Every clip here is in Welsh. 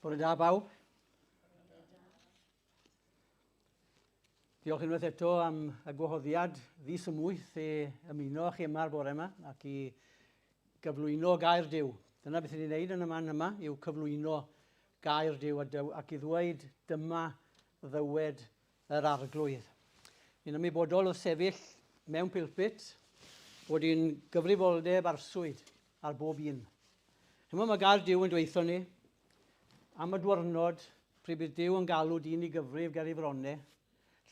Bore da bawb. Diolch unwaith eto am y gwahoddiad ddisymwyth i ymuno â chi yma'r bore yma ac i gyflwyno gair Duw. Dyna beth ni'n neud yn y man yma, yw cyflwyno gair Duw ac i ddweud dyma ddywed yr Arglwydd. Ni'n ymwybodol o sefyll mewn pulpit bod hi'n gyfrifoldeb arswyd ar bob un. Chimod, mae gair Duw yn dweutho ni am y dwyrnod pryd bydd Duw yn galw dyn i gyfrif ger ei frone.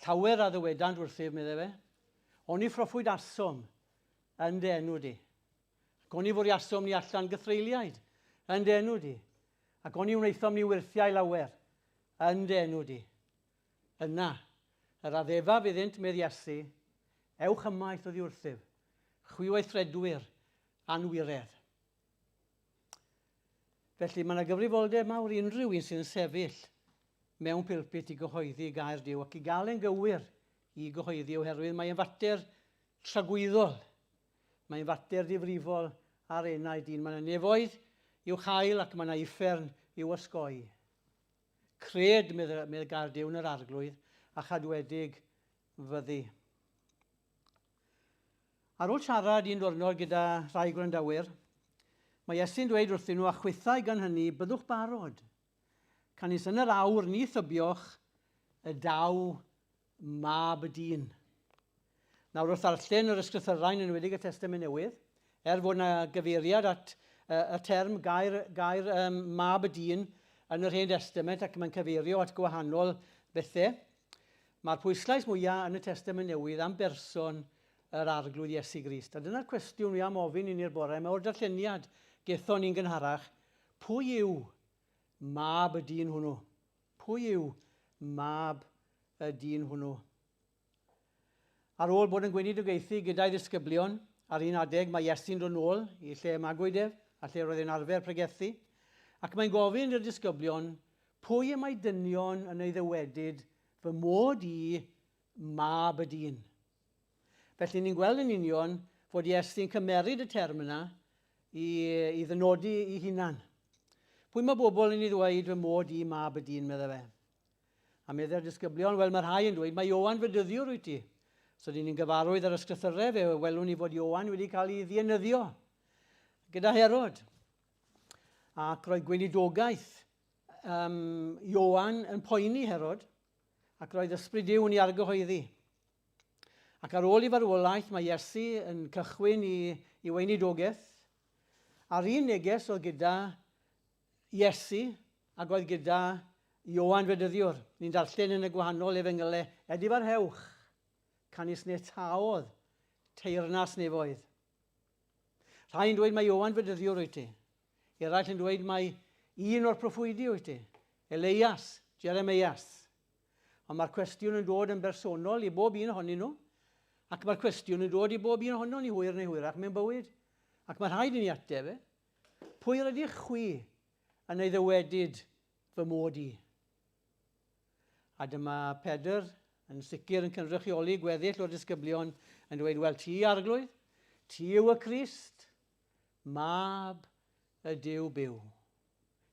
Llawer a ddywedant wrthyf, meddai fe, oni phroffwydasom yn dy enw di. Ac oni fwriasom ni allan gythreuliaid yn dy enw di. Ac oni wnaethom ni wyrthiau lawer yn dy enw di. Yna, yr addefaf iddynt, medd Iesu, ewch ymaith oddi wrthyf, chwi weithredwyr anwiredd. Felly mae yna gyfrifoldeb mawr i unrhyw un sydd yn sefyll mewn pulpit i gyhoeddi gair Duw ac i gael e'n gywir i gyhoeddi oherwydd mae'n fater tragwyddol. Mae'n fater difrifol ar enau dyn. Mae yna nefoedd i'w chael ac mae yna uffern i'w osgoi. Cred, medd, medd gair Duw yn yr arglwydd, a chadwedig fyddi. Ar ôl siarad un diwrnod gyda rhai gwrandawyr, mae Iesu'n dweud wrthyn nhw, A chwithau gan hynny, byddwch barod. Canys yn yr awr ni thybioch y daw mab y dyn. Nawr, wrth ddarllen yr ysgrythyrau, yn enwedig y Testament Newydd, er fod yna gyfeiriad at y term gair, gair um, mab y dyn yn yr Hen Destament ac mae'n cyfeirio at gwahanol bethau, Mae'r pwyslais mwyaf yn y Testament Newydd am berson yr Arglwydd Iesu Grist. A dyna'r cwestiwn wi am ofyn i ni'r bore yma o'r darlleniad gethon ni'n gynharach, pwy yw mab y dyn hwnnw? Pwy yw mab y dyn hwnnw? Ar ôl bod yn gweinidogaethu gyda'i ddisgyblion, ar un adeg mae Iesu'n dod nôl i lle y magwyd ef a lle roedd e'n arfer pregethu, ac mae'n gofyn i'r disgyblion, Pwy y mae dynion yn ei ddywedyd fy mod i, mab y dyn? Felly ni'n gweld yn union fod Iesu'n cymeryd y term yna i, i ddynodi ei hunan. Pwy mae bobl yn ei ddweud fy mod i, mab y dyn, meddai fe. A meddai'r disgyblion, wel mae rhai yn dweud, mae Ioan Fedyddiwr wyt ti. So dyn ni'n gyfarwydd ar ysgrythyrau, fe welwn ni fod Ioan wedi cael ei ddienyddio gyda Herod. Ac roedd gweinidogaeth um, Ioan yn poeni Herod, ac roedd ysbryd Duw yn ei argyhoeddi. Ac ar ôl i farwolaeth, mae Iesu yn cychwyn i, i weinidogaeth. A'r un neges oedd gyda Iesu ac oedd gyda Ioan Fedyddiwr. Ni'n darllen yn y gwahanol efengylau, edifarhewch, canys netaodd teyrnas nefoedd. Rhai yn dweud mai Ioan Fedyddiwr wyt ti. Eraill yn dweud mai un o'r proffwydi wyt ti. Eleias, Jeremeias. Ond mae'r cwestiwn yn dod yn bersonol i bob un ohonyn nhw, ac mae'r cwestiwn yn dod i bob un ohonon ni hwyr neu hwyrach mewn bywyd. Ac mae rhaid i ni ateb e. Pwy yr ydych chwi yn ei ddywedyd fy mod i? A dyma Pedr yn sicr yn cynrychioli gweddill o'r disgyblion yn dweud, Wel, ti, Arglwydd, ti yw y Crist, mab y Duw byw.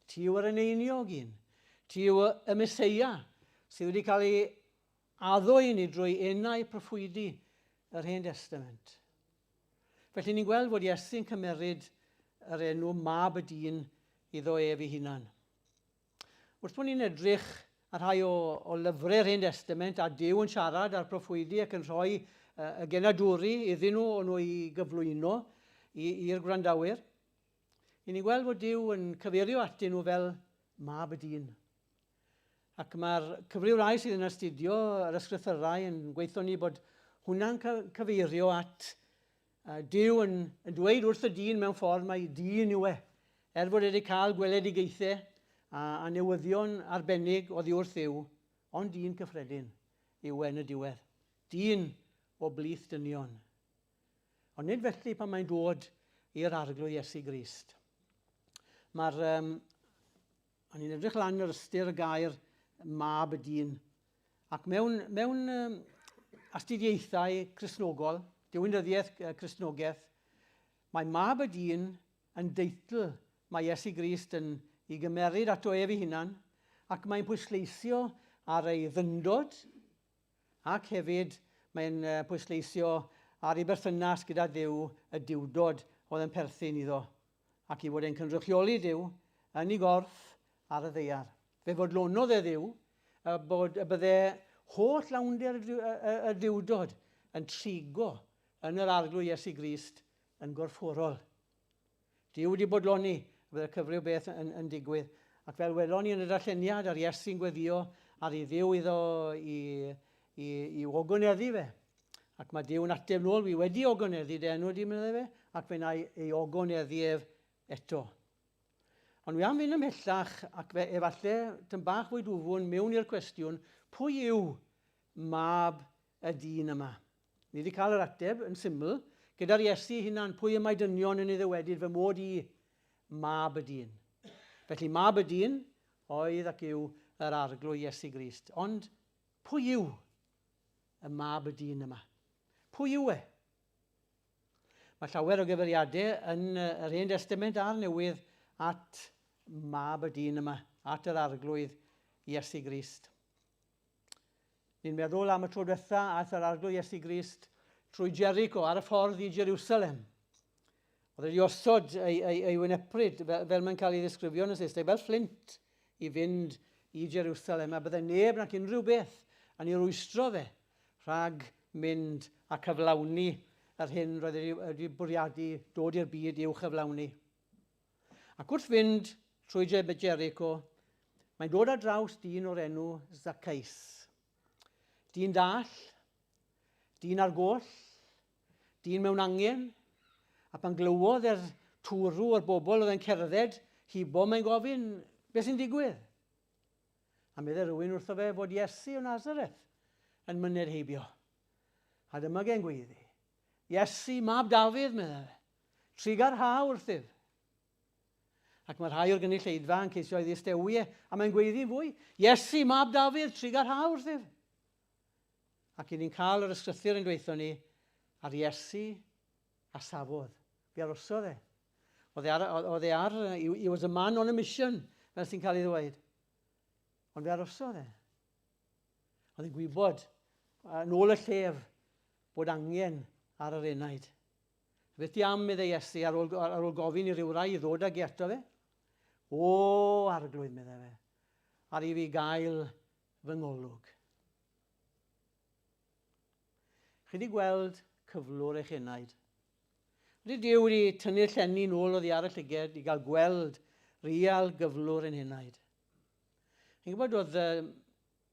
Ti yw yr eneiniog un. Ti yw y Meseia sydd wedi cael ei addo i ni drwy enau proffwydi yr Hen Destament. Felly ni'n gweld fod Iesu'n cymeryd yr enw Mab y Dyn iddo ef ei hunan. Wrth bod ni'n edrych ar rhai o, o lyfrau'r Hen Destament a Duw yn siarad â'r proffwydi ac yn rhoi y genadwri iddyn nhw o'n nhw i gyflwyno i'r gwrandawyr, i ni'n gweld fod Duw yn cyfeirio atyn nhw fel Mab y Dyn. Ac mae'r cyfryw rai sydd yn astudio yr ysgrythyrau yn gweithio ni bod hwnna'n cyfeirio at Duw yn, yn dweud wrth y dyn mewn ffordd mai dyn yw e, er fod e wedi cael gweledigaethau a, a newyddion arbennig oddi wrth Dduw, ond dyn cyffredin yw e yn y diwedd. Dyn o blith dynion. Ond nid felly pan mae'n dod i'r Arglwydd Iesu Grist. Mae'r um, O'n i'n edrych lan yr ystyr y gair mab y dyn. Ac mewn, mewn um, astudiaethau Cristnogol, diwinyddiaeth Cristnogaeth, mae mab y dyn yn deitl mae Iesu Grist yn i gymeryd ato ef ei hunan, ac mae'n pwysleisio ar ei ddyndod, ac hefyd mae'n pwysleisio ar ei berthynas gyda Duw, y duwdod oedd yn perthyn iddo, ac i fod e'n cynrychioli Duw yn ei gorff ar y ddaear. Fe fodlonodd e Dduw y bod y bydde holl lawnder y, y, y duwdod yn trigo yn yr Arglwydd Iesu Grist yn gorfforol. Duw wedi bodloni y bydde'r cyfryw beth yn, yn digwydd. Ac fel welon ni yn y darlleniad, ar Iesu'n gweddio ar ei Dduw iddo i, i, i ogoneddu fe. Ac mae Duw yn ateb nôl, wi wedi ogoneddu dy enw di, meddai fe, ac fe wna i ei ogoneddu ef eto. Ond wi am fynd ymhellach ac fe efallai tyn bach fwy dwfwn mewn i'r cwestiwn, pwy yw mab y dyn yma? Ni wedi cael yr ateb yn syml, gyda'r Iesu ei hunan, pwy y mae dynion yn ei ddywedyd fy mod i, mab y dyn. Felly mab y dyn oedd ac yw yr Arglwydd Iesu Grist. Ond pwy yw y mab y dyn yma? Pwy yw e? Mae llawer o gyfeiriadau yn yr Hen Destament a'r Newydd at mab y dyn yma, at yr Arglwydd Iesu Grist. Ni'n meddwl am y tro diwetha aeth yr Arglwydd Iesu Grist trwy Jericho ar y ffordd i Jerusalem. Oedd wedi osod ei, ei, ei wynepryd, fel, fel mae'n cael ei ddisgrifio yn y Saesneg, fel fflint i fynd i Jerusalem, a byddai neb nac unrhyw beth yn ei rwystro fe rhag mynd a cyflawni yr hyn roedd wedi bwriadu dod i'r byd i'w chyflawni. Ac wrth fynd trwy Jericho, mae'n dod ar draws dyn o'r enw Zacchaeus. Dyn dall, dyn ar goll, dyn mewn angen, a pan glywodd e'r twrw o'r bobl oedd yn cerdded hibo, mae'n gofyn, beth sy'n digwydd? A meddai rhywun wrtho fe fod Iesu o Nazareth yn myned heibio. A dyma ge'n gweiddi. Iesu, mab Dafydd, meddai fe. Trugarha wrthyf. Ac mae rhai o'r gynulleidfa yn ceisio ei ddistewi e, a mae'n gweiddi'n fwy, Iesu, mab Dafydd, trugarha wrthyf. Ac i ni'n cael yr ysgrythur yn dweithio ni, ar Iesu a safodd. Fe arosodd e. Oedd e ar, oedd e ar, he was a man on a mission, fel sy'n cael ei ddweud. Ond fe arosodd e. Oedd e'n gwybod, yn ôl y llef, bod angen ar yr enaid. Beth di am, meddai Iesu, ar ôl, ar ôl gofyn i rywrai i ddod ag i ato fe? O, arglwydd, meddai fe, ar i fi gael fy ngolwg. Chi wedi gweld cyflwr eich enaid. Ydy Duw wedi tynnu'r llenni nôl oddi ar y llyged i gael gweld real gyflwr ein henaid? Chi'n gwybod, oedd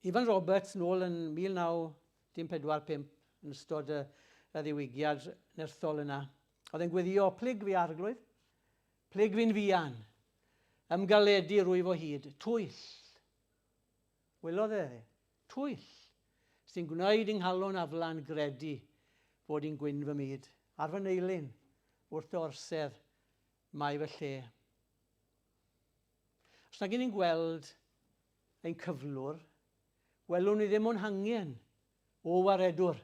Ifan Roberts nôl yn 1945 yn ystod y, y ddiwygiad nerthol yna. Oedd e'n gweddio, plyg fi arglwydd, plyg fi'n fuan, ymgaledu rwyf o hyd, twyll. Welodd e, twyll, sy'n gwneud yng nghalon aflan gredu fod i'n gwyn fy myd, ar fy neilyn, wrth dy orsedd, mae fy lle. Os nag 'yn ni'n gweld ein cyflwr, welwn ni ddim o'n hangen o waredwr.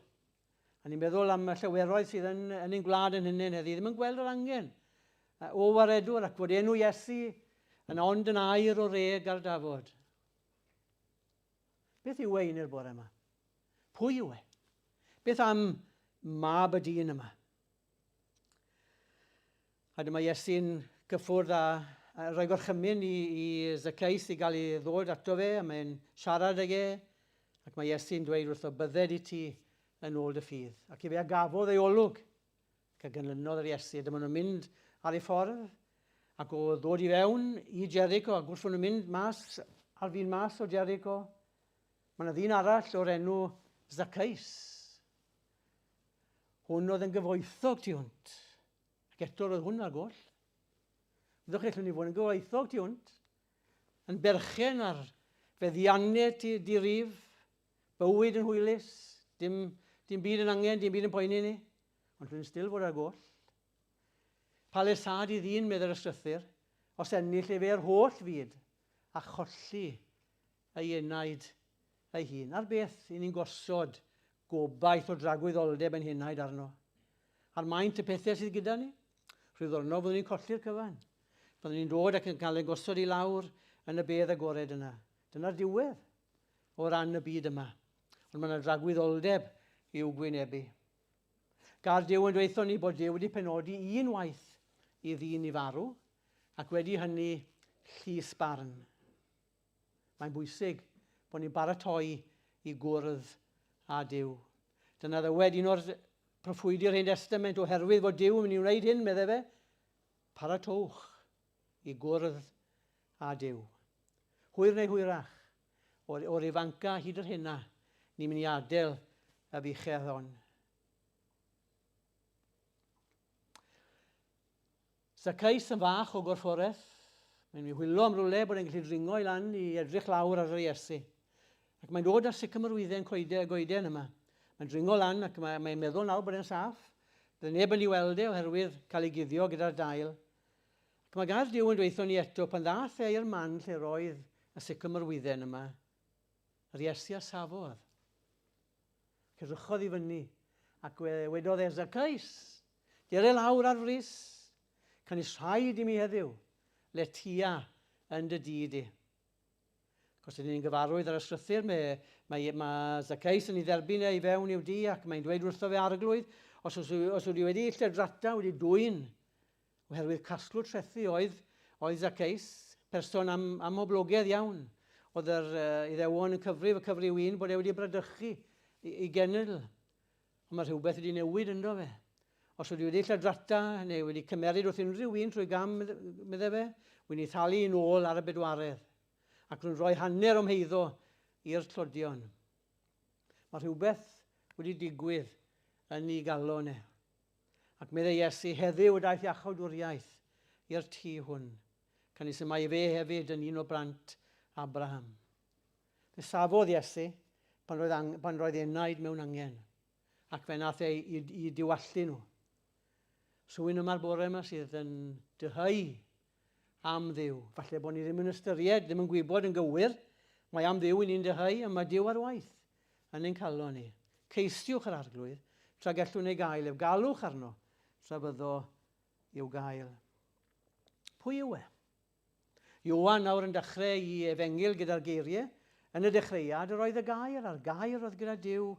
A ni'n meddwl am y llaweroedd sydd yn, yn ein gwlad yn hynny heddi, ddim yn gweld yr angen o waredwr ac fod enw Iesu yn ond yn air o reg ar dafod. Beth yw e un i'r bore yma? Pwy yw e? Beth am mab y dyn yma? A dyma Iesu'n cyffwrdd a, a rhoi gorchymyn i, i Zacchaeus i gael ei ddod ato fe, a mae'n siarad ag e, ac mae Iesu'n dweud wrtho, bydded i ti yn ôl dy ffydd. Ac i fe a gafodd ei olwg, ac a gynlynodd yr Iesu. A dyma nhw'n mynd ar ei ffordd, ac o ddod i fewn i Jericho, ac wrth nhw'n mynd mas, ar fin mas o Jericho, mae yna ddyn arall o'r enw Zacchaeus. Hwn oedd yn gyfoethog tu hwnt. Ac eto roedd hwn ar goll. Byddwch chi, allwn ni fod yn gyfoethog tu hwnt, yn berchen ar feddiannau di-rif, bywyd yn hwylus, dim, dim byd yn angen, dim byd yn poeni ni, ond rwy'n still fod ar goll. Pa le sad i ddyn, meddai'r ysgrythur, os ennill efe yr holl fyd a cholli ei enaid ei hun. Ar beth i ni'n gosod gobaith o dragwyddoldeb ein henaid arno? Ar maint y pethau sydd gyda ni? Rhyw ddwrnod fyddwn ni'n colli'r cyfan. Byddwn ni'n dod ac yn cael ein gosod i lawr yn y bedd agored yna. Dyna'r diwedd o ran y byd yma. Ond mae yna dragwyddoldeb i'w gwynebu. Gair Duw yn dweithio ni bod Duw wedi penodi un waith i ddyn i farw, ac wedi hynny llys barn. Mae'n bwysig bod ni'n baratoi i gwrdd â Duw. Dyna ddywed un o'r proffwydi'r Hen Testament, oherwydd fod Duw yn mynd i wneud hyn, meddai fe, paratowch i gwrdd â Duw. Hwyr neu hwyrach, o'r, or ifanca hyd yr hena, ni'n mynd i adael y fuchedd hon. Zacchaeus yn fach o gorfforaeth, mae'n mynd i hwylo am rywle bod e'n gallu dringo i lan i edrych lawr ar yr Iesu. Ac mae'n dod ar sycamorwydden coeden, goeden yma. Mae'n dringo lan ac mae'n mae meddwl nawr bod e'n saff. Bydde neb yn ei weld e oherwydd cael ei guddio gyda'r dail. Ac mae gair Duw yn dweithio ni eto pan ddaeth e i'r man lle roedd y sycamorwydden yma, yr Iesu a safodd. Cyrrychodd i fyny, ac wedodd e, Zacchaeus, dere lawr ar frys, canys rhaid i mi heddiw letia yn dy dŷ di. Ac os ydyn ni'n gyfarwydd ar ysgrythur, mae, mae, mae Zacchaeus yn ei dderbyn e i fewn i'w dŷ ac mae'n dweud wrtho fe arglwydd, os, os, os wedi wedi lledrata, wedi dwyn, Oherwydd casglu trethi oedd, oedd Zacchaeus, person am, amhoblogaidd iawn. Oedd yr uh, Iddewon yn cyfrif y cyfryw un bod e wedi bradychu i, i genedl. Ond mae rhywbeth wedi newid ynddo fe. Os wedi wedi lladrata neu wedi cymeryd wrth unrhyw un trwy gam, meddai fe, wy'n ei thalu yn ôl ar y bedwaredd. Ac rwy'n rhoi hanner o'm heiddo i'r tlodion. Mae rhywbeth wedi digwydd yn ei galon e. Ac meddai Iesu, Heddiw y daeth iachawdwriaeth i'r tŷ hwn, canys y mae fe hefyd yn un o blant Abraham. Fe safodd Iesu pan roedd, ang, pan roedd enaid mewn angen, ac fe nath ei i, i diwallu nhw. Rhywun yma'r bore yma sydd yn dyheu am Dduw. Falle bod ni ddim yn ystyried, ddim yn gwybod yn gywir, mae am Dduw i ni'n dyheu, a mae Duw ar waith yn ein calon ni. Ceisiwch yr Arglwydd, tra gallwn ei gael ef, galwch arno, tra fyddo i'w gael. Pwy yw e? Ioan nawr yn dechrau i efengyl gyda'r geiriau, yn y dechreuad yr oedd y gair, a'r gair oedd gyda Duw,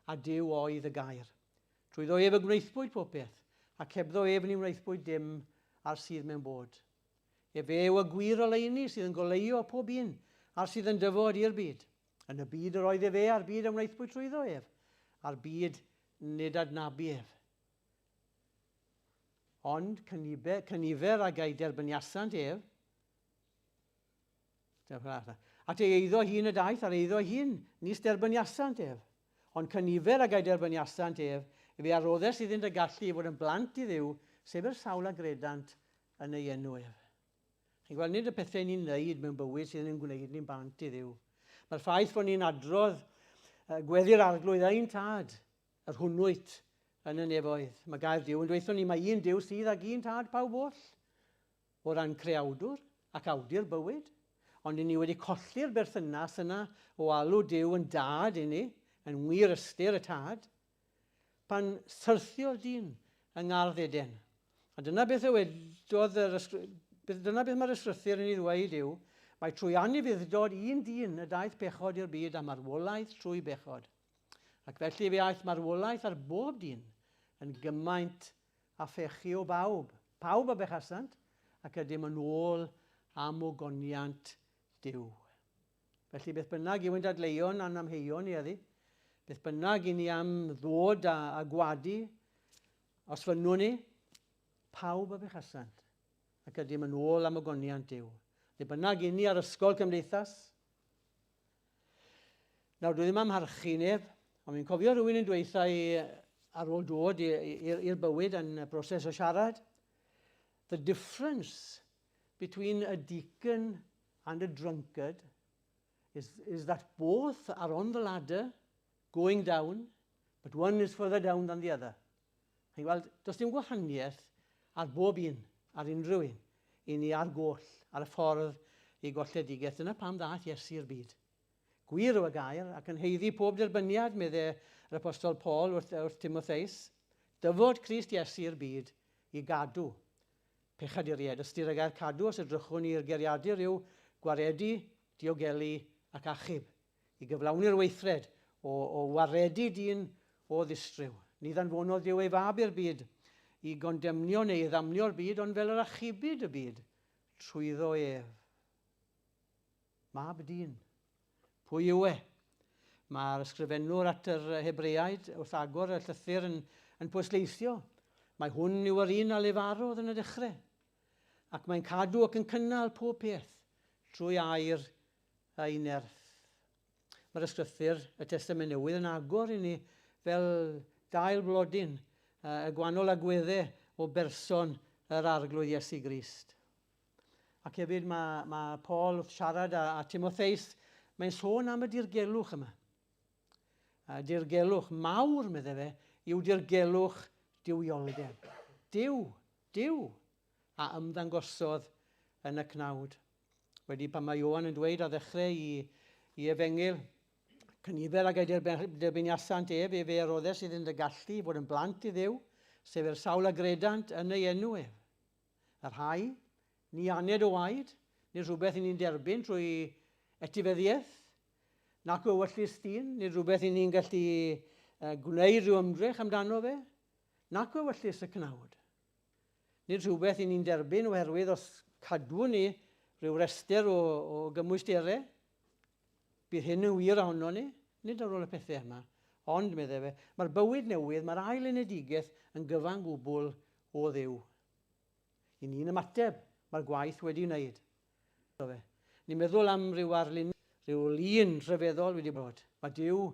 a Duw oedd y gair. Trwyddo ef y gwnaethpwyd popeth, ac hebddo ef ni wnaethpwyd dim ar sydd mewn bod. Efe yw y gwir oleuni sydd yn goleuo pob un a'r sydd yn dyfod i'r byd. Yn y byd yr oedd efe, a'r byd a wnaethpwyd trwyddo ef, a'r byd nid adnabu ef. Ond cynifer ag a'i derbyniasant ef, At ei eiddo hun y daeth, a'r eiddo hun, nis derbyniasant ef. Ond cynifer ag a'i derbyniasant ef, efe a roddes iddynt y gallu i fod yn blant i Dduw, sef i'r sawl a gredant yn ei enw ef. Chi'n gweld, nid y pethau ni'n wneud mewn bywyd sydd yn gwneud ni'n blant i Dduw. Mae'r ffaith fod ni'n adrodd gweddi'r Arglwydd ein tad, yr hwnnwyt yn y nefoedd. Mae gair Duw yn dweithio ni, mae un Duw sydd ag un tad pawb oll. o ran creawdwr ac awdur bywyd, ond 'yn ni wedi colli'r berthynas yna o alw Duw yn Dad i ni, yn wir ystyr y Tad, pan syrthiodd dyn yng Ngardd Eden. A dyna beth ddywedodd yr dyna beth mae'r ysgrythur yn ei ddweud yw, mae trwy anufudd-dod un dyn y daeth pechod i'r byd a marwolaeth trwy bechod. Ac felly fe aeth marwolaeth ar bob dyn yn gymaint a phechu o bawb, pawb a bechasant, ac ydym yn ôl am ogoniant Duw. Felly beth bynnag yw ein dadleuon a'n amheuon ni heddi, beth bynnag i ni am ddod a, a gwadu, os fynnwn ni, pawb a bechasant, ac ydym yn ôl am ogoniant Duw. Le bynnag i ni ar ysgol cymdeithas, Nawr, dwi ddim am harchu neb, ond fi'n cofio rhywun yn dweutha i ar ôl dod i'r bywyd yn y broses o siarad, the difference between a deacon and a drunkard is, is that both are on the ladder going down, but one is further down than the other. Chi'n gweld, does dim gwahaniaeth ar bob un, ar unrhyw un, i ni ar goll, ar y ffordd i golledigaeth. Dyna pam ddaeth Iesu i'r byd. Gwir yw y gair, ac yn haeddu pob derbyniad, medde yr Apostol Paul wrth, wrth Timotheus, dyfod Crist Iesu i'r byd i gadw pechaduriaid. Ystyr y gair cadw, os edrychwn i'r geiriadur, yw gwaredu, diogelu ac achub. I gyflawni'r weithred o, o waredu dyn o ddistryw. Ni ddanfonodd Duw ei fab i'r byd i gondemnio neu i ddamnio'r byd, ond fel yr achubid y byd trwyddo ef. Mab dyn. Pwy yw e? Mae'r ysgrifennwr at yr Hebreaid wrth agor y llythyr yn, yn pwysleisio. Mae hwn yw yr un a lefarodd yn y dechrau. Ac mae'n cadw ac yn cynnal pob peth trwy air ei nerth. Mae'r ysgrythyr, y Testament Newydd, yn agor i ni fel dail blodyn y gwahanol agweddau o berson yr Arglwydd Iesu Grist. Ac hefyd mae, mae Paul wrth siarad â, â Timotheus, mae'n sôn am y dirgelwch yma. A dirgelwch mawr, meddai fe, yw dirgelwch duwioldeb. Duw, Duw, a ymddangosodd yn y cnawd. Wedi pan mae Ioan yn dweud ar ddechrau i, i efengyl, cynifer ag ei derbyniasant ef, efe a roddes iddynt y gallu i fod yn blant i Dduw, sef i'r sawl a gredant yn ei enw ef. Y rhai, ni aned o waed, nid rhywbeth i ni'n derbyn trwy etifeddiaeth, nac o ewyllys dyn, nid rhywbeth i ni'n gallu gwneud rhyw ymdrech amdano fe, nac o ewyllys y cnawd. Nid rhywbeth i ni'n derbyn oherwydd os cadwwn ni rhyw restr o, o gymwysterau, bydd hyn yn wir ohono ni, nid ar ôl y pethau yma. Ond, meddai fe, mae'r bywyd newydd, mae'r ail enedigaeth yn gyfan gwbl o Dduw. I ni'n ymateb, mae'r gwaith wedi wneud. Fe. Ni'n meddwl am ryw arlun, rhyw lun rhyfeddol wedi bod. Mae Duw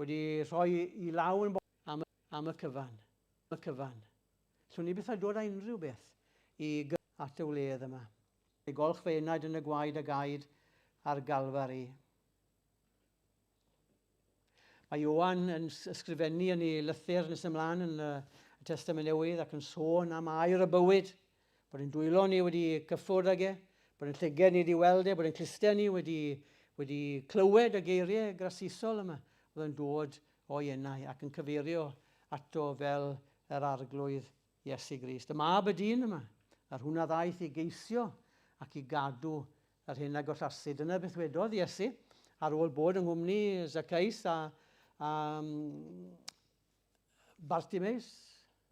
wedi rhoi i law yn am, am y cyfan. Y cyfan. Llwn ni byth â dod â unrhyw beth i at y wledd yma. Ei golch fy enaid yn y gwaed a gaed ar Galfari. Mae Ioan yn ysgrifennu yn ei lythyr nes ymlaen yn y Testament Newydd ac yn sôn am air y bywyd, bod ein dwylo ni wedi cyffwrdd ag e, bod ein llyged ni wedi weld e, bod ein clustiau ni wedi, wedi clywed y geiriau grasusol yma oedd yn dod o'i enau ac yn cyfeirio ato fel yr Arglwydd Iesu Grist. Y mab y dyn yma, yr hwn a ddaeth i geisio ac i gadw yr hyn a gollasid. Dyna beth wedodd Iesu ar ôl bod yng nghwmni Zacchaeus a, a Bartimeus.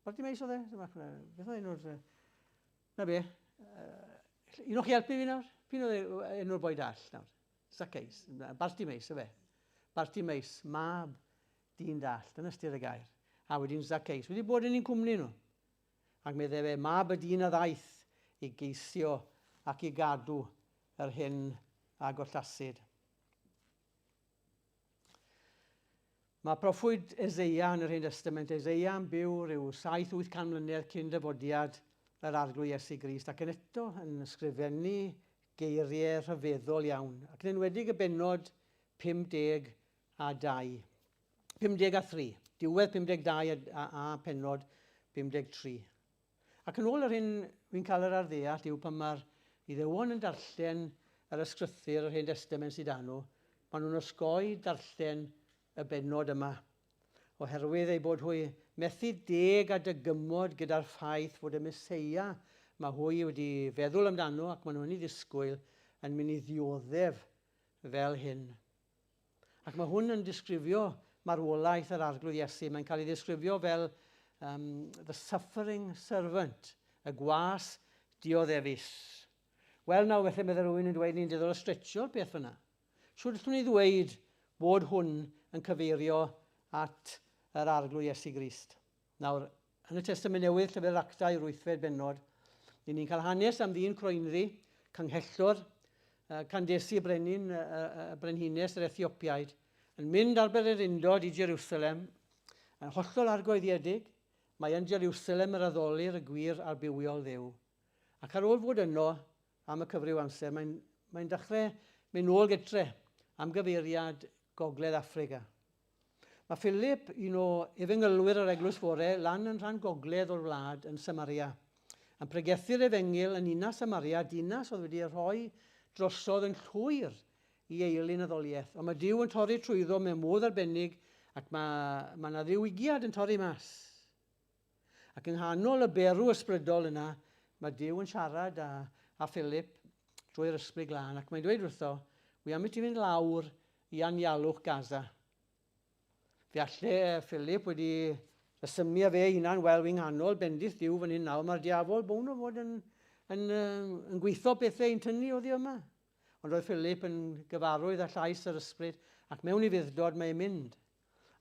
Bartimeus oedd e? Beth oedd enw'r... Na be? Un o'ch chi helpu fi nawr? P'un oedd e, enw'r boi dall nawr? Zacchaeus. Bartimeus, y fe. Bartimeus, mab dyn dall. Dyna ystyr y gair. A wedyn Zacchaeus. Wedi bod yn un cwmni nhw. Ac meddai fe, mab y dyn a ddaeth i geisio ac i gadw yr hyn a gollasid. Mae proffwyd Eseia yn yr Hen Destament, Eseia yn byw rhyw 7-800 mlynedd cyn dyfodiad yr Arglwydd Iesu Grist, ac yn eto yn ysgrifennu geiriau rhyfeddol iawn, ac yn enwedig y bennod 52. 53, diwedd 52 a, a, a pennod 53. Ac yn ôl yr hyn fi'n cael yr ar ddeall yw pan mae'r Iddewon yn darllen yr ysgrythur, yr Hen Destament sydd â nhw, maen nhw'n osgoi darllen y bennod yma, oherwydd eu bod hwy methu deg a dygymod gyda'r ffaith fod y Meseia mae hwy wedi feddwl amdano ac maen nhw'n ei ddisgwyl yn mynd i ddioddef fel hyn. Ac mae hwn yn disgrifio marwolaeth yr Arglwydd Iesu. Mae'n cael ei ddisgrifio fel um, the suffering servant, y gwas dioddefus. Wel nawr, felly meddai rhywun yn dweud ni'n diddorol stretchio'r peth fyna. Shwt allwn ni ddweud bod hwn yn cyfeirio at yr Arglwydd Iesu Grist? Nawr, yn y Testament Newydd, Llyfr yr Actau, yr wythfed bennod, ni'n ni'n cael hanes am ddyn croenddu, canghellor, Candesi y brenin, y brenhines yr Ethiopiaid, yn mynd ar bererindod i Jerusalem, yn hollol argoeddiedig, mae yn Jerusalem yr addolir y gwir a'r bywiol Dduw. Ac ar ôl fod yno am y cyfryw amser, mae'n mae dechrau mynd nôl gytre am gyfeiriad Gogledd Affrica. Mae Philip, un o efengylwyr yr Eglwys Fore, lan yn rhan gogledd o'r wlad yn Samaria, yn pregethu'r efengyl yn ninas Samaria, dinas oedd wedi ei rhoi drosodd yn llwyr i eilun addoliaeth. Ond mae Duw yn torri trwyddo mewn modd arbennig ac mae, mae yna ddiwygiad yn torri mas. Ac yng nghanol y berw ysbrydol yna, mae Duw yn siarad â, â Philip drwy'r Ysbryd Glân, ac mae'n dweud wrtho, wi am i ti fynd lawr i anialwch Gaza. Fe alle Philip wedi rhesymu â fe ei hunan, wel, wi'n nghanol bendith Duw fan hyn nawr, mae'r diafol bown o fod yn, yn, yn gweithio pethau i'n tynnu oddi yma. Ond roedd Philip yn gyfarwydd â llais yr ysbryd, ac mewn ufudd-dod mae'n mynd.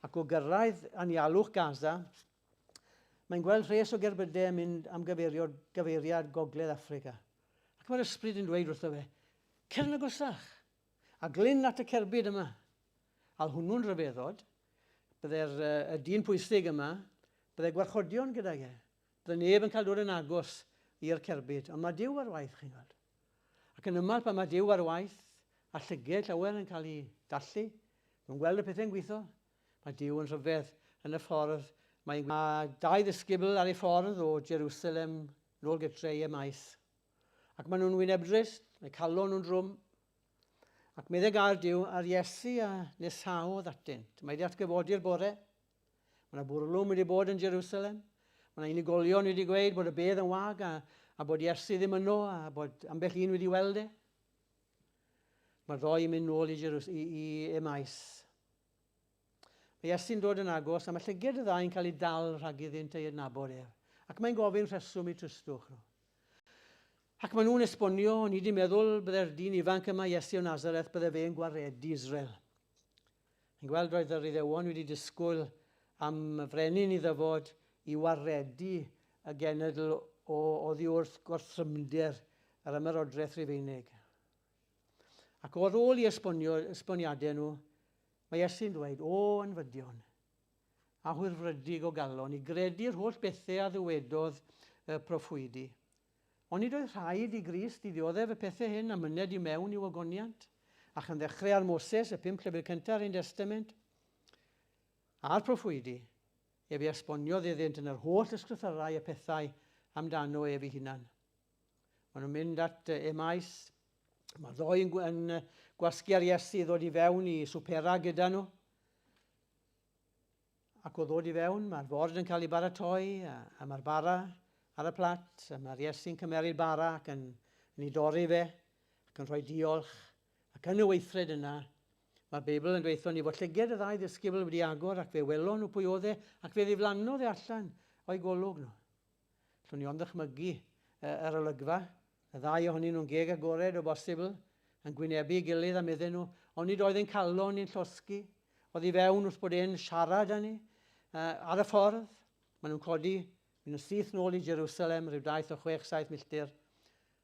Ac o gyrraedd anialwch Gaza, mae'n gweld rhes o gerbydau yn mynd am gyfeiriad, gyfeiriad Gogledd Affrica. Ac mae'r ysbryd yn dweud wrtho fe, cer yn agosach, a glyn at y cerbyd yma. A hwnnw'n rhyfeddod, bydde'r y dyn pwysig yma, bydde gwarchodion gydag e. Bydde neb yn cael dod yn agos i'r cerbyd. Ond mae Duw ar waith, chi'n gweld. Ac yn ymwneud pan mae Duw ar waith, a llyged llawer yn cael ei dallu, nhw'n gweld y pethau'n gweithio. Mae Duw yn rhyfedd yn y ffordd mae'n Mae dau ddisgybl ar ei ffordd o Jerusalem nôl gytre i Emmaus. Ac maen nhw'n wynebdrist, mae calon nhw'n drwm. Ac meddai gair Duw, a'r Iesu a nesaodd atynt. Mae wedi atgyfodi'r bore. Mae yna bwrlwm wedi bod yn Jerusalem. Mae yna unigolion wedi gweud bod y bedd yn wag a, a bod Iesu ddim yno a bod ambell un wedi weld e. Mae'r ddoi yn mynd nôl i, Jerus i, i Emmaus. Mae Iesu'n dod yn agos a mae llyged y ddau'n cael ei dal rhag iddynt ei adnabod ef. Ac mae'n gofyn rheswm i tristwch nhw. Ac maen nhw'n esbonio, o'n i wedi meddwl bydde'r dyn ifanc yma, Iesu o Nazareth, bydde fe'n gwaredu Israel. Yn gweld roedd yr Iddewon wedi disgwyl am frenin i ddyfod i waredu y genedl o oddi wrth gorthrymder yr ymerodraeth Rufeinig. Ac o'r ôl i esbonio, esboniadau nhw, mae Iesu'n dweud, O, anfydion, a hwyrfrydig o galon, i gredu'r holl bethau a ddywedodd y proffwydi. Onid oedd rhaid i Grist i ddioddef y pethau hyn a myned i mewn i'w ogoniant? A chan ddechrau ar Moses, y pump llyfr cyntaf yr Hen Destament, a'r proffwydi, efe esboniodd iddynt yn yr holl ysgrythyrau y pethau amdano ef ei hunan. Maen nhw'n mynd at Emmaus, mae'r ddoi yn, yn gwasgu ar Iesu i ddod i fewn i swpera gyda nhw. Ac o ddod i fewn, mae'r ford yn cael ei baratoi, a, a mae'r bara ar y plat, a mae'r Iesu'n cymeryd bara ac yn, yn ei dorri fe, ac yn rhoi diolch. Ac yn y weithred yna, mae'r Beibl yn dweithio ni fod llyged y ddau ddisgybl wedi agor ac fe welon nhw pwy oedd e, ac fe ddiflannodd e allan o'i golwg nhw. Allwn ni ond ddychmygu yr olygfa, y ddau ohonyn nhw'n geg agored o bosibl, yn gwynebu ei gilydd a medden nhw, ond nid oedd ein calon ni'n llosgi, oddi fewn wrth bod e'n siarad â ni ar y ffordd. Maen nhw'n codi, mynd yn syth nôl i Jerusalem, rhyw daith o 6-7 milltir.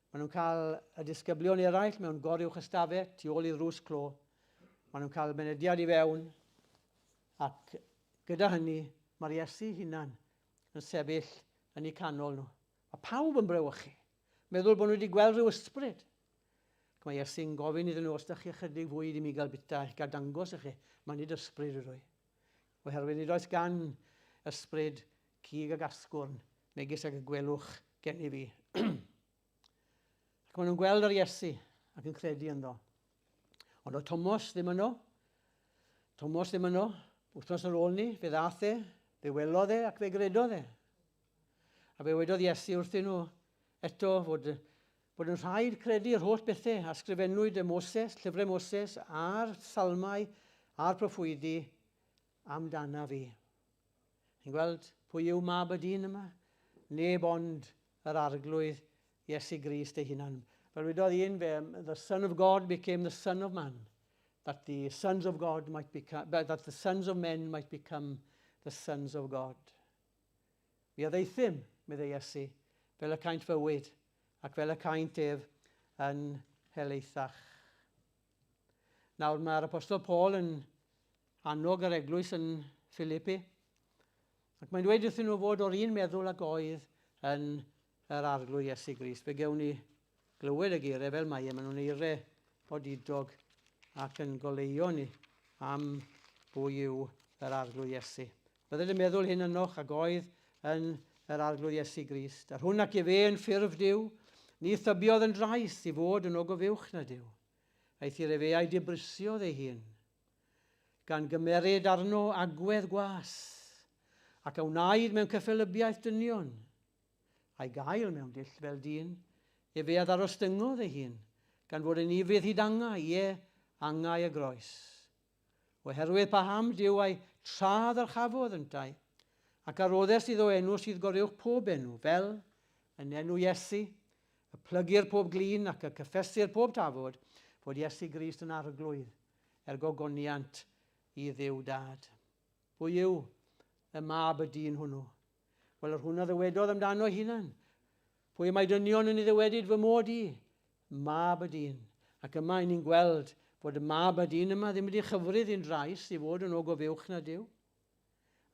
Maen nhw'n cael y disgyblion eraill mewn goruwch ystafell tu ôl i ddrws clo. Maen nhw'n cael mynediad i fewn, ac gyda hynny, mae'r Iesu hunan yn sefyll yn eu canol nhw. Mae pawb yn brewychu, meddwl bod nhw wedi gweld rhyw ysbryd. Ac mae Iesu'n gofyn iddyn nhw, os ydych chi ychydig fwyd i mi gael bita, i gael dangos i chi, mae nid ysbryd ydw i. Oherwydd nid oes gan ysbryd cig ag asgwrn, megis ag y gwelwch gennyf fi. Ac maen nhw'n gweld yr Iesu ac yn credu ynddo. Ond oedd Tomos ddim yno. Tomos ddim yno. Wythnos ar ôl ni, fe ddath e, fe welodd e ac fe gredodd e. A fe wedodd Iesu wrthyn nhw eto fod, bod yn rhaid credu'r holl bethau a sgrifennwyd y Moses, llyfrau Moses, a'r salmau a'r proffwydi amdana fi. Chi'n gweld pwy yw mab y dyn yma? Neb ond yr Arglwydd Iesu Grist ei hunan. Fel wedodd un, fe, the Son of God became the Son of Man, that the sons of God might become, that the sons of men might become the sons of God. Mi a ddeithym, meddai Iesu, fel y caint fywyd, ac fel y caint ef yn helaethach. Nawr mae'r Apostol Paul yn annog yr eglwys yn Philippi, ac mae'n dweud wrthyn nhw fod o'r un meddwl ag oedd yn yr Arglwydd Iesu Grist. Fe gewn ni glywed y geiriau fel mae e, maen nhw'n eiriau odidog ac yn goleuo ni am bwy yw yr Arglwydd Iesu. Bydded y meddwl hyn ynoch ag oedd yn yr Arglwydd Iesu Grist. Yr hwn ac efe yn ffurf Duw, ni thybiodd yn drais i fod yn ogof uwch na Duw. Eithr efe a'i dibrisiodd ei hun, gan gymeryd arno agwedd gwas, ac a wnaed mewn cyffelybiaeth dynion. A'i gael mewn dull fel dyn, efe a ddarostyngodd ei hun, gan fod yn ufudd hyd angau, ie, angau y groes. Oherwydd paham Duw a'i tra ddyrchafodd yntau, ac a roddes iddo enw sydd goruwch pob enw, fel, yn enw Iesu, y plygir pob glin ac y cyffesir pob tafod, fod Iesu Grist yn Arglwydd, er gogoniant i Dduw Dad. Pwy yw y mab y dyn hwnnw? Wel, yr hwn a ddywedodd amdano ei hunan. Pwy y mae dynion yn ei ddywedyd fy mod i? Mab y dyn. Ac yma i ni'n gweld fod y mab y dyn yma ddim wedi chyfrif i'n drais i fod yn ogof uwch na Duw.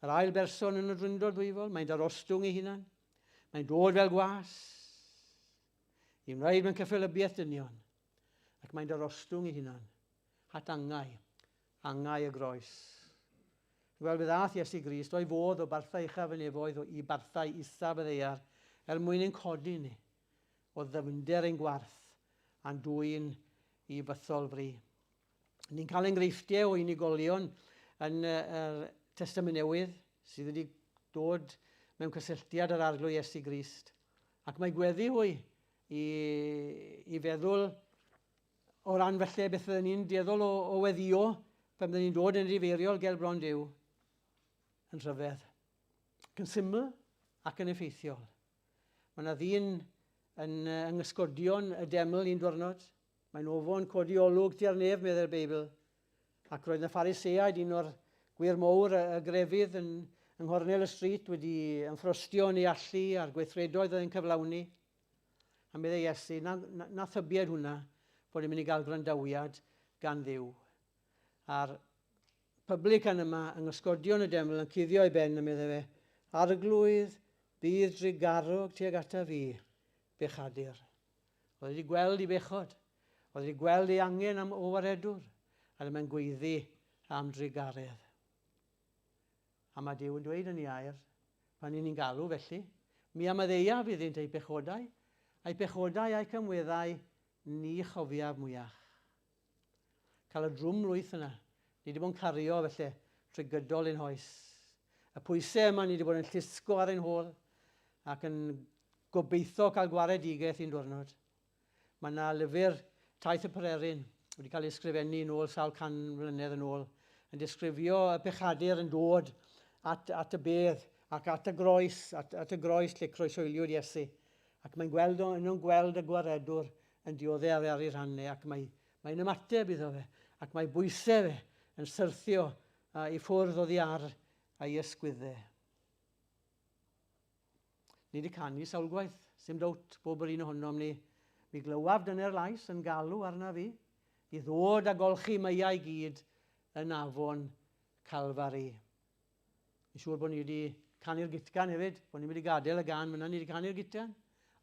Yr ail berson yn y Drindod Ddwyfol, mae'n darostwng ei hunan. Mae'n dod fel gwas i wneud mewn cyffelybiaeth dynion. Ac mae'n darostwng ei hunan at angau, angau y groes. Wel, fe ddaeth Iesu Grist o'i fodd o barthau uchaf y nefoedd i barthau isaf y ddaear er mwyn ein codi ni o ddyfnder ein gwarth a'n dwyn i fythol fri. Ni'n cael enghreifftiau o unigolion yn y Testament Newydd sydd wedi dod mewn cysylltiad â'r Arglwydd Iesu Grist. Ac mae gweddi hwy i, i feddwl o ran felly beth fydden ni'n dueddol o, o weddio pan fydden ni'n dod yn rifeiriol ger bron Duw yn rhyfedd. Ac yn syml ac yn effeithiol. Mae yna ddyn yn, yng nghysgodion y deml un diwrnod. Mae'n ofon codi olwg tua'r nef, meddai'r Beibl. Ac roedd yna Phariseaid, un o'r gwir mowr y, y grefydd yn, yng nghornel y stryd wedi ymffrostio yn ei allu a'r gweithredoedd oedd yn cyflawni. A meddai Iesu, na, na, na thybied hwnna bod e'n mynd i gael gwrandawiad gan Dduw. A'r publican yma yng nghysgodion y deml yn cuddio ei ben a meddai fe, Arglwydd, bydd drugarog tuag ata fi, bechadur. Oedd wedi gweld ei bechod, oedd wedi gweld ei angen am o waredwr, a dyma'n gweiddi am drugaredd. A mae Duw yn dweud yn ei air, pan y'n ni'n galw felly, mi a maddeuaf iddynt eu pechodau, a'u pechodau a'u camweddau ni chofiaf mwyach. Cael y drwm lwyth yna, ni wedi bod yn cario felly trwy gydol ein hoes. Y pwysau yma ni wedi bod yn llusgo ar ein hôl ac yn gobeithio cael gwaredigaeth un diwrnod. Mae yna lyfr Taith y Pererin wedi cael ei ysgrifennu yn ôl sawl can mlynedd yn ôl, yn disgrifio y pechadur yn dod at, at y bedd ac at y groes, at, at y groes lle croeshoeliwyd Iesu. Ac mae'n gweld, yn gweld y gwaredwr yn dioddef ar ei rhan e, ac mae, mae'n ymateb iddo fe, ac mae bwysau fe yn syrthio i ffwrdd oddi ar ei ysgwyddau. Ni wedi canu sawl gwaith, sim dowt, bob yr un ohonom ni. Mi glywaf dyner lais yn galw arna fi i ddod a golchi meiau gyd yn afon Calfari. Fi'n siŵr bod ni wedi canu'r gitgan hefyd, bod ni'n wedi gadael y gan fyna, ni wedi canu'r gitgan.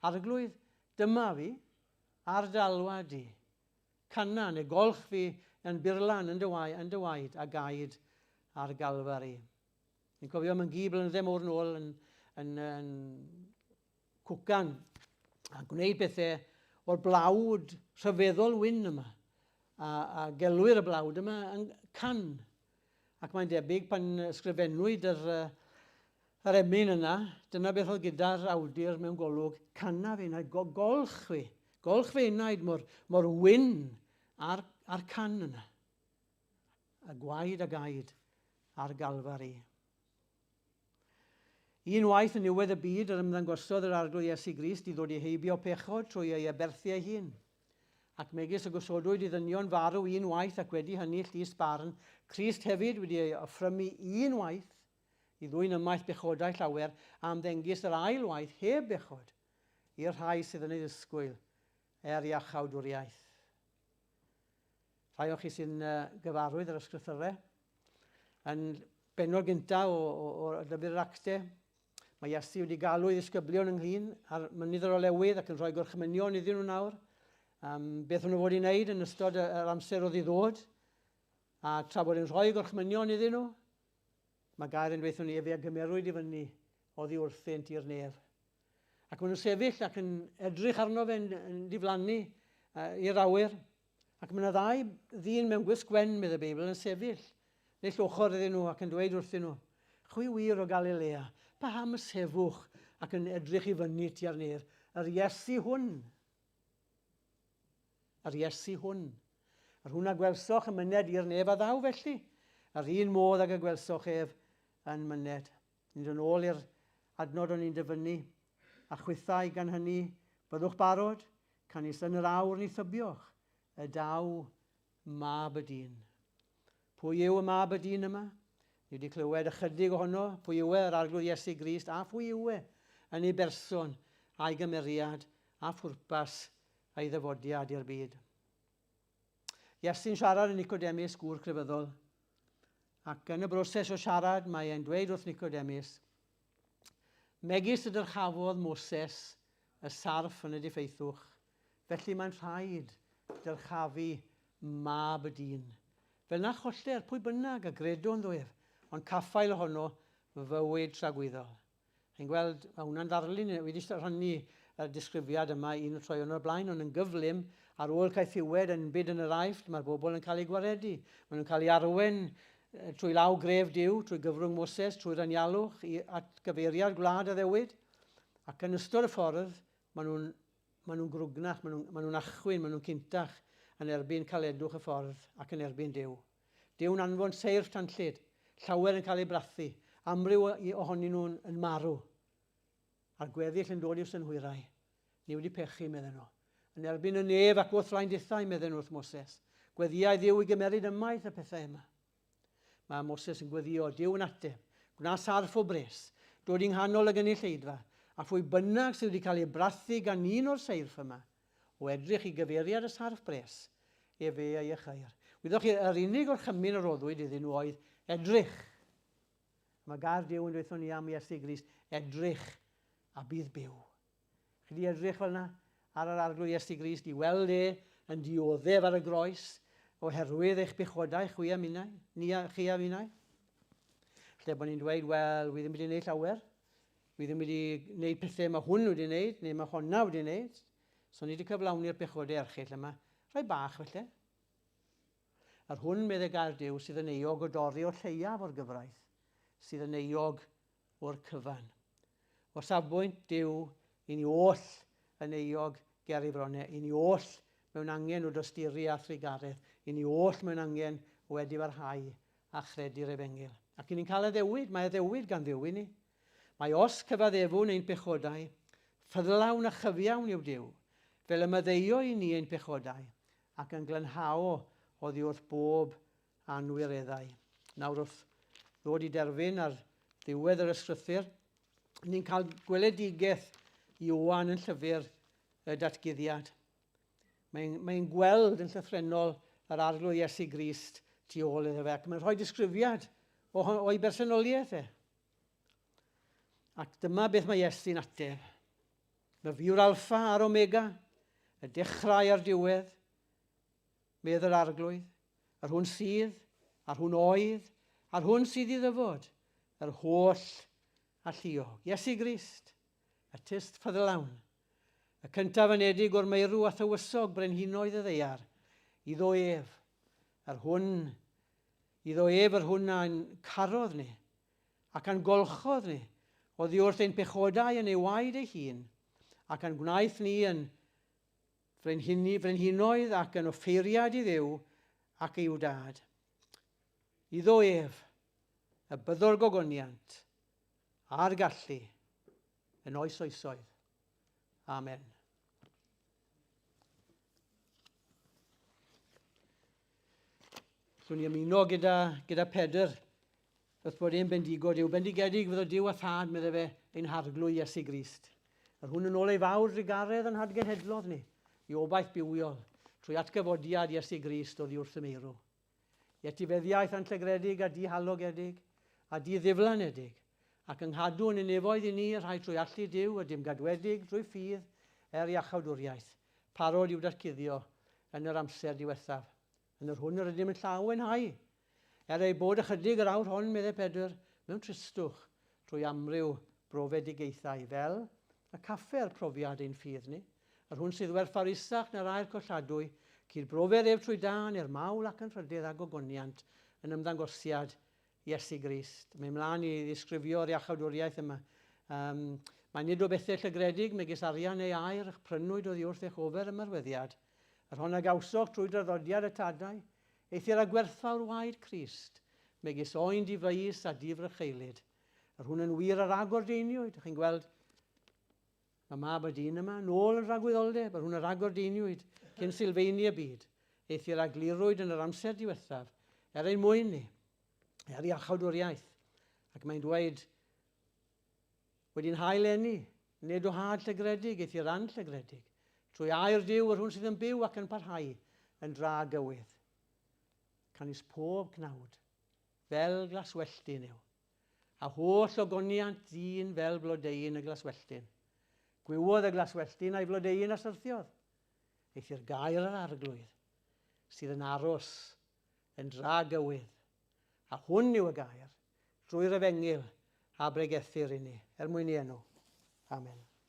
Arglwydd, dyma fi, ar dy alwad di. Cana neu golch fi yn burlan yn dy, yn dy waed a gaed ar Galfari. Fi'n cofio am yngi blynydde mowr nôl yn, yn, yn cwcan a gwneud pethau o'r blawd rhyfeddol wyn yma. A, a gelwir y blawd yma yn can. Ac mae'n debyg pan ysgrifennwyd yr, yr emyn yna, dyna beth oedd gyda'r awdur mewn golwg, canna fi enaid, go, golch fi, golch fi enaid mor, mor wyn a'r, a'r can yna. A gwaed a gaed ar Galfari. Un waith yn niwedd y byd yr ymddangosodd yr Arglwydd Iesu Grist i ddod i heibio pechod trwy ei aberthu ei hun. Ac megis y gosodwyd i ddynion farw un waith ac wedi hynny llys barn, Crist hefyd wedi ei offrymu un waith i ddwyn ymaith bechodau llawer, a ymddengys yr ail waith heb bechod i'r rhai sydd yn ei ddisgwyl er iachawdwriaeth. Rhai o chi sy'n gyfarwydd yr ysgrythyrau. Yn benod gyntaf o, o, o lyfr yr Acte, mae Iesu wedi galw ei ddisgyblion ynghyn ar mynydd yr olewydd ac yn rhoi gorchmynion iddyn nhw nawr. Um, beth o'n nhw fod i wneud yn ystod yr amser oedd i ddod. A tra bod yn rhoi gorchmynion iddyn nhw, mae gair yn dweud ni, efe a gymerwyd i fyny oddi wrthynt i'r nef. Ac maen nhw'n sefyll ac yn edrych arno fe yn, yn diflannu uh, i'r awyr. Ac mae yna ddau ddyn mewn gwisg wen, medd y Beibl, yn sefyll naill ochr iddyn nhw ac yn dweud wrthyn nhw, Chwi wir o Galilea, paham y sefwch ac yn edrych i fyny tua'r nef. Yr Iesu hwn. Yr Iesu hwn. Yr hwn a gwelsoch yn myned i'r nef a ddaw felly, yr un modd ag y gwelsoch ef yn myned. Ni'n dod yn ôl i'r adnod o'n i'n dyfynnu. A chwithau gan hynny, byddwch barod, canys yn yr awr ni thybioch, y daw Mab y Dyn. Pwy yw y Mab y Dyn yma? Ni wedi clywed ychydig ohono, pwy yw e, yr Arglwydd Iesu Grist, a phwy yw e yn ei berson, a'i gymeriad, a phwrpas a'i ddyfodiad i'r byd. Iesu'n siarad yn Nicodemus, gŵr crefyddol, ac yn y broses o siarad mae e'n dweud wrth Nicodemus, megis y dyrchafodd Moses y sarff yn y diffeithwch, felly mae'n rhaid dyrchafu mab y dyn. Fel na choller pwy bynnag a gredo ynddo ef, ond caffael ohono fywyd tragwyddol. Chi'n gweld, mae hwnna'n ddarlun, fi wedi rhannu y disgrifiad yma un o troeon o'r blaen, ond yn gyflym, ar ôl caethiwed yn byd yn yr Aifft, mae'r bobl yn cael eu gwaredu. Maen nhw'n cael eu arwen trwy law gref Duw, trwy gyfrwng Moses, trwy'r anialwch, i at gyfeiriad gwlad addewid. Ac yn ystod y ffordd, maen nhw'n maen nhw'n grwgnach, maen nhw'n maen nhw achwyn, maen nhw'n cintach yn erbyn caledwch y ffordd ac yn erbyn Duw. Duw'n anfon seirff tanllyd, llawer yn cael eu brathu, amryw ohonyn nhw'n yn marw, a'r gweddill yn dod i'w synhwyrau. Ni wedi pechu, medden nhw. Yn erbyn y nef ac wrth flaen dithau, medden nhw wrth Moses. Gweddïau Dduw i gymeryd ymaith y pethau yma. Mae Moses yn gweddio, Duw yn ateb, gwna sarff o bres, dod yng nghanol y gynulleidfa, a phwy bynnag sydd wedi cael ei brathu gan un o'r seirff yma, O edrych i gyfeiriad y sarff bres, efe a iachâir. Wyddoch chi, yr unig orchymyn a roddwyd iddyn nhw oedd edrych. Mae gair Duw yn dweud ni am Iesu Grist, edrych a bydd byw. Chi di edrych fel yna ar yr Arglwydd Iesu Grist i weld e yn dioddef ar y groes oherwydd eich pechodau chwi a minnau, ni a chi a minnau? Lle bod ni'n dweud, wel, wi ddim wedi gwneud llawer, Wi ddim wedi gwneud pethau mae hwn wedi gwneud, neu mae honna wedi gwneud. So ni wedi cyflawni'r pechodau erchyll yma. Rhai bach felly. Yr hwn, meddai gair Duw, sydd yn euog o dorri o'r lleiaf o'r gyfraith, sydd yn euog o'r cyfan. O safbwynt Duw, i ni oll yn euog ger ei fronau, i ni oll mewn angen o dosturi a thrugaredd, i ni oll mewn angen o edifarhau a chredu'r efengyl. Ac i ni'n cael addewid, mae addewid gan Dduw i ni. Mae os cyfaddefwn ein pechodau, ffyddlawn a chyfiawn yw Duw, fel y maddeuo i ni ein pechodau, ac yn glanhao oddi wrth bob anwireddau. Nawr wrth ddod i derfyn ar ddiwedd yr ysgrythur, ni'n cael gweledigaeth Ioan yn llyfr y datguddiad. Mae'n mae gweld yn llythrennol yr Arglwydd Iesu Grist tu ôl iddo fe, ac mae'n rhoi disgrifiad o'i bersonoliaeth e. Ac dyma beth mae Iesu'n ateb. Mae fi yw'r alffa a'r omega, y dechrau a'r diwedd, medd yr arglwydd, yr hwn sydd, a'r hwn oedd, a'r hwn sydd i ddyfod, yr holl alluog. Iesu Grist, y tyst ffyddlawn, y cyntaf anedig o'r meirw a thywysog brenhinoedd y ddaear, iddo ef, yr hwn, iddo ef yr hwn a'n carodd ni, ac a'n golchodd ni oddi wrth ein pechodau yn ei waed ei hun, ac a'n gwnaeth ni yn frenhini, frenhinoedd ac yn offeiriad i Dduw ac i'w dad. Iddo ef, y byddo'r gogoniant a'r gallu yn oes oesoedd. Amen. Allwn ni ymuno gyda, gyda Pedr wrth bod e'n bendigo Duw. Bendigedig fyddo Duw a Thad, meddai fe, ein harglwydd Iesu Grist. Yr hwn yn ôl ei fawr drugaredd yn hadgenhedlodd ni i obaith bywiol trwy atgyfodiad Iesu Grist oddi wrth y meirw. I etifeddiaeth anllygredig a dihalogedig a diddiflanedig, ac yng nghadw yn y nefoedd i ni y rhai trwy allu Duw a dim gadwedig drwy ffydd er iachawdwriaeth, parod i'w datguddio yn yr amser diwethaf, yn yr hwn yr ydym yn llawenhau, er ei bod ychydig yr awr hon, meddai Pedr, mewn tristwch, trwy amryw brofedigaethau, fel y caffer profiad ein ffydd ni, yr hwn sydd werthfawrusach na'r aur colladwy, cyd-brofer ef trwy dân er mawl ac yn rhyddid a gogoniant yn ymddangosiad Iesu Grist. Mae'n mlaen i ddisgrifio'r iachawdwriaeth yma. Um, Mae nid o bethau llygredig megis arian neu aur y'ch prynwyd oddi wrth eich ofer ymarweddiad, yr hon a gawsoch trwy draddodiad y tadau, eithr â gwerthfawr waed Crist, megis oen difeius a difrycheulyd, yr hwn yn wir a ragordeiniwyd. Chi'n gweld, mae mab y dyn yma yn ôl yn rhagwyddoldeb, yr hwn a ragordeiniwyd cyn sylfeini y byd, eithr a glirwyd yn yr amser diwethaf, er ein mwyn ni, er iachawdwriaeth. Ac mae'n dweud, Wedi'n hail eni, nid o had llygredig, eithr anllygredig, trwy air Duw, yr hwn sydd yn byw ac yn parhau yn dra gywydd. Canys pob cnawd, fel glaswelltyn yw, a holl ogoniant dyn fel blodeuyn y glaswelltyn. Gwywodd y glaswelltyn a'i flodeuyn a syrthiodd, eithr gair yr Arglwydd, sydd yn aros yn dra gywydd. A hwn yw y gair, drwy'r efengyl a bregethir i ni, er mwyn ei enw. Amen.